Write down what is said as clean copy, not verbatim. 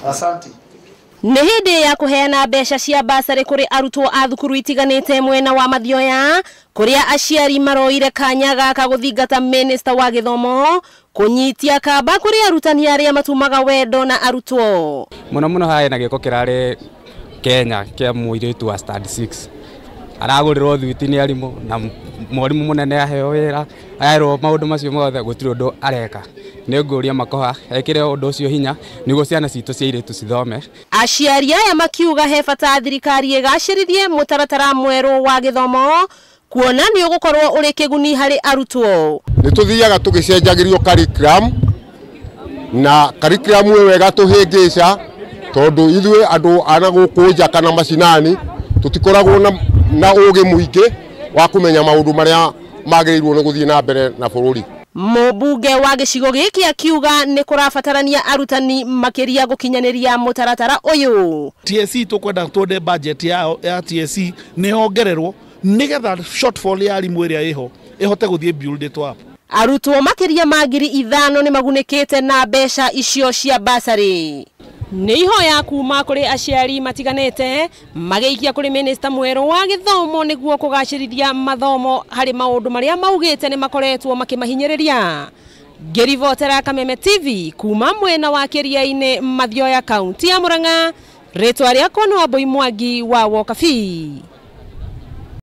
Asante. Nĩ hĩndĩ ya kũheana mbeca cia basarĩ kũrĩ arutwo a thukuru itiganĩte mwena wa Mathioya, kũrĩa aciari maroire kanya gaka gũthingata minista wa gĩthomo kũnyitia kamba kũrĩ arutani arĩa matumaga wendo na arutwo. Mũno mũno harĩ na gĩko kĩrarĩ Kenya kĩa mũirĩtu wa stand 6 aragũrĩrwo thwiti nĩ arimũ na mwarimũ mũnene aheo wĩra aerwo maũndũ macio mothe gũtirĩ ũndũ areka. Nĩ ngũria Makoha ekĩre ũndũ ũcio hinya nĩguo ciana citũ cia airĩtu cithome. Aciari aya makiuga he bata thirikari ĩgacĩrithie mũtaratara mwerũ wa gĩthomo kuona nĩ ũgũkorwo ũrĩ kĩguni harĩ arutwo. Nĩ tũthiaga tũgĩcenjagĩrio curriculum na curriculum ĩyo ĩgatũhĩngĩca tondũ ithuĩ andũ a na gũkũ nja kana macinani tũtikoragwo na ũgĩ mũingĩ wa kũmenya maũndũ marĩa magĩrĩirwo nĩ gũthiĩ na mbere na bũrũri. Mũmbunge wa gĩcigo gĩkĩ akiuga nĩ kũrabatarania arutani makĩria gũkinyanĩria mũtaratara ũyũ. TSC tũkwenda tuone budget yao ya TSC nĩ yongererwo nĩgetha shortfall ya arimũ ĩrĩa ĩho ĩhote gũthiĩ build it up. Arutwo makĩria ma 5,000 nĩ magunĩkĩte na mbeca icio cia basarĩ. Nĩ ihoya kuma kũrĩ aciari matiganĩte magĩikia kũrĩ minista mwerũ wa gĩthomo nĩguo kũgacĩrithia mathomo harĩ maũndũ marĩa maugĩte nĩ makoretwo makĩmahinyĩrĩria. Ngĩribotera Kameme TV kuma mwena wa Kĩriainĩ, Mathioya, kaunti ya Murang'a, rĩtwa rĩakwa nĩ Wambui Mwangi wa Wokabi.